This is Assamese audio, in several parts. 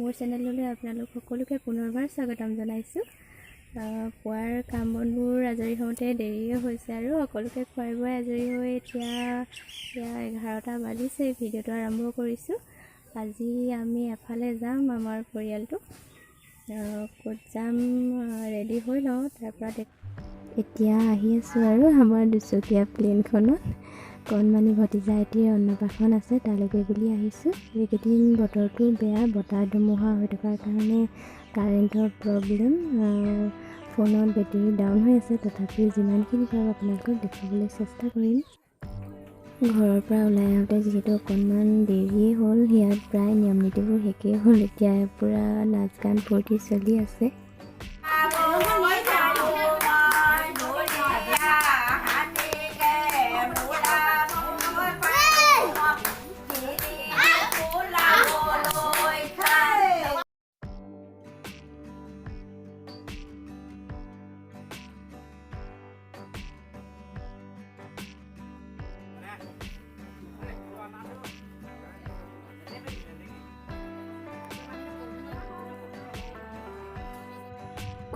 মোৰ চেনেললৈ আপোনালোক সকলোকে পুনৰবাৰ স্বাগতম জনাইছোঁ। পুৱাৰ কাম বনবোৰ আজৰি হওঁতে দেৰিয়ে হৈছে আৰু সকলোকে খুৱাই বোৱাই আজৰি হৈ এতিয়া 11টা বাজিছে। ভিডিঅ'টো আৰম্ভ কৰিছোঁ। আজি আমি এফালে যাম, আমাৰ পৰিয়ালটো ক'ত যাম ৰেডি হৈ লওঁ, তাৰপৰা এতিয়া আহি আছোঁ আৰু আমাৰ দুচকীয়া প্লেনখনত কণমানি ভতিজা এটিৰ অন্নপ্ৰাশন আছে, তালৈকে বুলি আহিছোঁ। এইকেইদিন বতৰটো বেয়া, বতাহ ধুমুহা হৈ থকাৰ কাৰণে কাৰেণ্টৰ প্ৰব্লেম, ফোনত বেটেৰী ডাউন হৈ আছে। তথাপিও যিমানখিনি পাৰোঁ আপোনালোকক দেখুৱাবলৈ চেষ্টা কৰিম। ঘৰৰ পৰা ওলাই আহোঁতে যিহেতু অকণমান দেৰিয়েই হ'ল, ইয়াত প্ৰায় নিয়ম নীতিবোৰ শেষেই হ'ল। এতিয়া পূৰা নাচ গান ফূৰ্তি চলি আছে।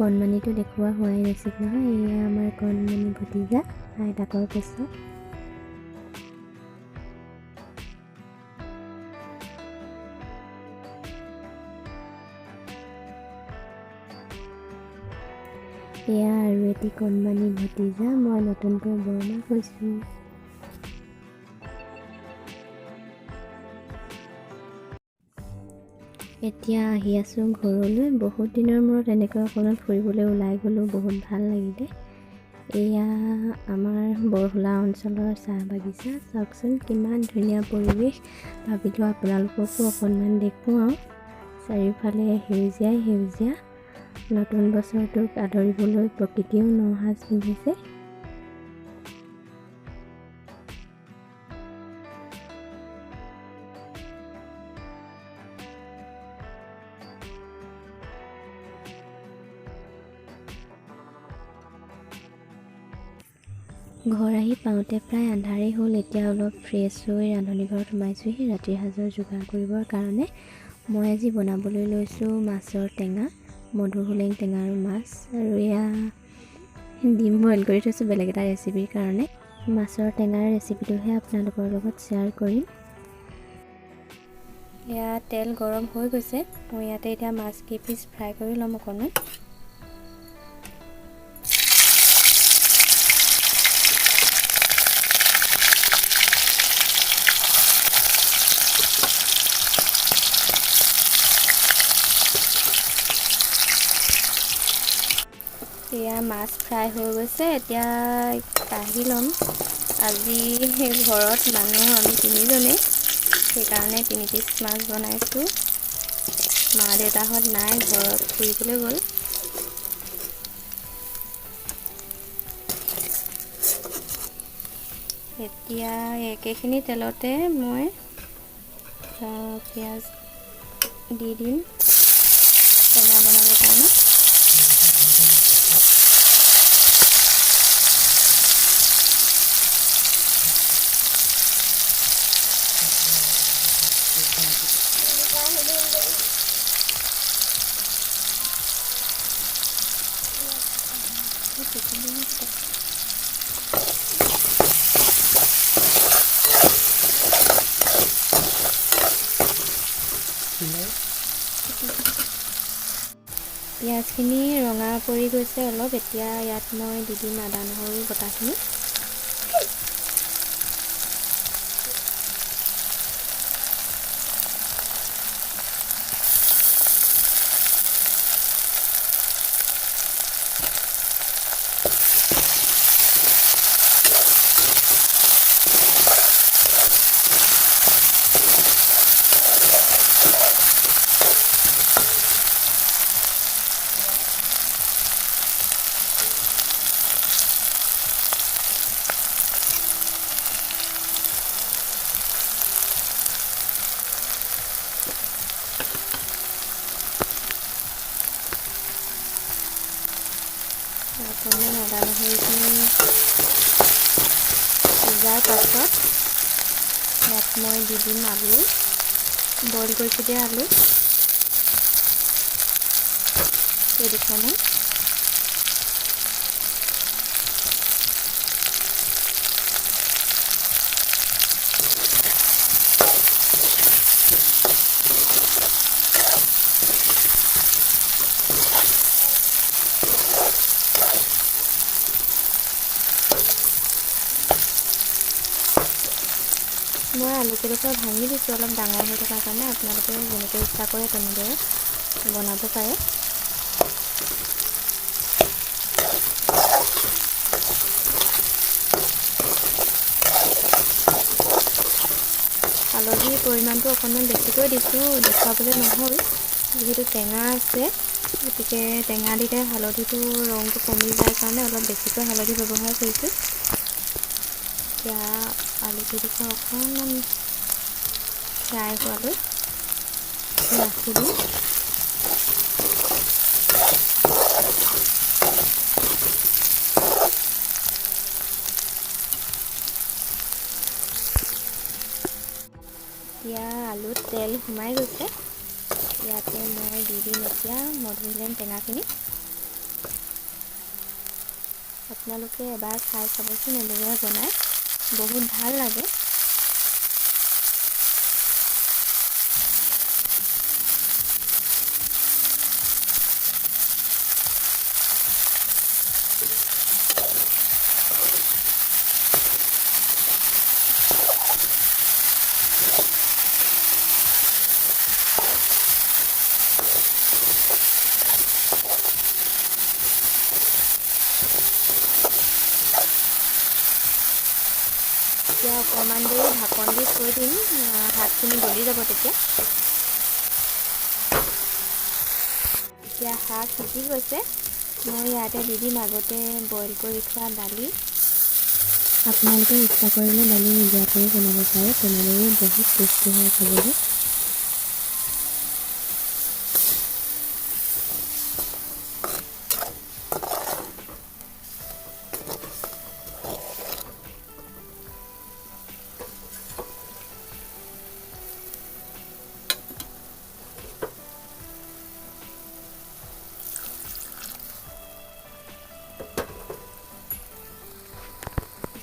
কণমানিটো দেখুওৱা হোৱাই নাছিল নহয়। এয়া আমাৰ কণমানি ভতিজা আইতাকৰ পিছত। এয়া আৰু এটি কণমানি ভতিজা, মই নতুনকৈ বৰমা কৈছোঁ। এতিয়া আহি আছোঁ ঘৰলৈ। বহুত দিনৰ মূৰত এনেকৈ অকণমান ফুৰিবলৈ ওলাই গ'লোঁ, বহুত ভাল লাগিলে। এয়া আমাৰ বৰহোলা অঞ্চলৰ চাহ বাগিচা, চাওকচোন কিমান ধুনীয়া পৰিৱেশ। ভাবিলোঁ আপোনালোককো অকণমান দেখুৱাওঁ। চাৰিওফালে সেউজীয়াই সেউজীয়া। নতুন বছৰটোক আদৰিবলৈ প্ৰকৃতিয়েও ন সাজ পিন্ধিছে। ঘৰ আহি পাওঁতে প্ৰায় আন্ধাৰেই হ'ল। এতিয়া অলপ ফ্ৰেছ হৈ ৰান্ধনি ঘৰত সোমাইছোঁহি ৰাতিৰ সাজৰ যোগাৰ কৰিবৰ কাৰণে। মই আজি বনাবলৈ লৈছোঁ মাছৰ টেঙা, মধুসোলেং টেঙা আৰু মাছ। আৰু এয়া ডিম বইল কৰি থৈছোঁ বেলেগ এটা ৰেচিপিৰ কাৰণে। মাছৰ টেঙাৰ ৰেচিপিটোহে আপোনালোকৰ লগত শ্বেয়াৰ কৰিম। এয়া তেল গৰম হৈ গৈছে, মই ইয়াতে এতিয়া মাছ কেইপিচ ফ্ৰাই কৰি ল'ম অকণমান। এয়া মাছ ফ্ৰাই হৈ গৈছে, এতিয়া কাঢ়ি ল'ম। আজি ঘৰত মানুহ আমি তিনিজনেই, সেইকাৰণে 3 পিচ মাছ বনাইছোঁ। মা দেউতাহঁত নাই, ঘৰত ফুৰিবলৈ গ'ল। এতিয়া একেখিনি তেলতে মই পিঁয়াজ দি দিম টেঙা বনাবৰ কাৰণে। পিঁয়াজখিনি ৰঙা পৰি গৈছে অলপ। এতিয়া ইয়াত মই দি দিম আদা নহৰু বটাখিনি। অকণমান আদা নহৰুখিনি সিজাৰ পাছত ইয়াত মই দি দিম আলু, বইল কৰি থৈ দিয়া আলু। কেইডোখৰমান। মই আলু কেইডোখৰ ভাঙি দিছোঁ, অলপ ডাঙৰ হৈ থকাৰ কাৰণে। আপোনালোকে যেনেকৈ ইচ্ছা কৰে তেনেদৰে বনাব পাৰে। হালধিৰ পৰিমাণটো অকণমান বেছিকৈ দিছোঁ, দেখুৱাবলৈ নহ'ল, যিহেতু টেঙা আছে, গতিকে টেঙা দিলে হালধিটো ৰংটো কমি যায় কাৰণে অলপ বেছিকৈ হালধি ব্যৱহাৰ কৰিছোঁ। এতিয়া আলু কেইডোখৰ অকণমান ফ্ৰাই হোৱালৈ ৰাখি দিম। এতিয়া আলুত তেল সোমাই গৈছে। ইয়াতে মই দি দিম এতিয়া মধুসোলেং টেঙাখিনি। আপোনালোকে এবাৰ খাই চাবচোন এনেদৰে বনাই, বহুত ভাল লাগে। এতিয়া অকণমান দেৰি ঢাকন দি থৈ দিম, শাকখিনি গলি যাব তেতিয়া। এতিয়া শাক সিজি গৈছে। মই ইয়াতে দি দিম আগতে বইল কৰি থোৱা দালি। আপোনালোকে ইচ্ছা কৰিলে দালি নিদিয়াকৈও বনাব পাৰে, তেনেদৰেও বহুত টেষ্টি হয় খাবলৈ।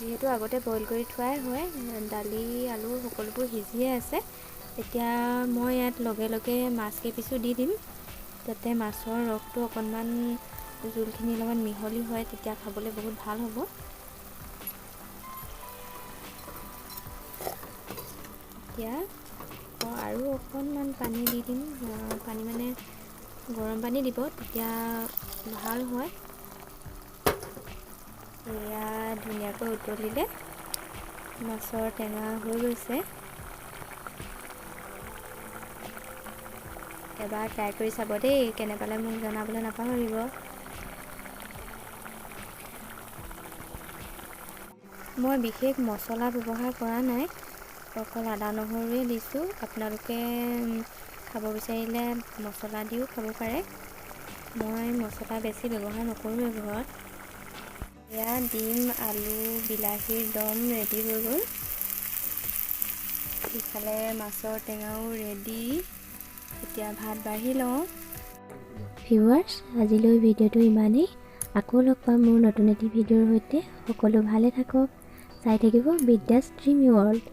যিহেতু আগতে বইল কৰি থোৱাই হয়, দালি আলু সকলোবোৰ সিজিয়ে আছে। এতিয়া মই ইয়াত লগে লগে মাছ কেইপিচো দি দিম, যাতে মাছৰ ৰসটো অকণমান জোলখিনিৰ লগত মিহলি হয়, তেতিয়া খাবলৈ বহুত ভাল হ'ব। এতিয়া আৰু অকণমান পানী দি দিম। পানী মানে গৰম পানী দিব, তেতিয়া ভাল হয়। এয়া ধুনীয়াকৈ উতলিলে, মাছৰ টেঙা হৈ গৈছে। এবাৰ ট্ৰাই কৰি চাব দেই, কেনে পালে মোক জনাবলৈ নাপাহৰিব। মই বিশেষ মছলা ব্যৱহাৰ কৰা নাই, অকল আদা নহৰুৱে দিছোঁ। আপোনালোকে খাব বিচাৰিলে মছলা দিও খাব পাৰে। মই মছলা বেছি ব্যৱহাৰ নকৰোঁৱে ঘৰত। এয়া ডিম আলু বিলাহীৰ দম ৰেডি হৈ গ'ল। ইফালে মাছৰ টেঙাও ৰেডি। এতিয়া ভাত বাঢ়ি লওঁ। ভিউৱাৰ্ছ, আজিলৈ ভিডিঅ'টো ইমানেই। আকৌ লগ পাম মোৰ নতুন এটি ভিডিঅ'ৰ সৈতে। সকলো ভালে থাকক, চাই থাকিব বিদ্যাছ ড্ৰিম ৱৰ্ল্ড।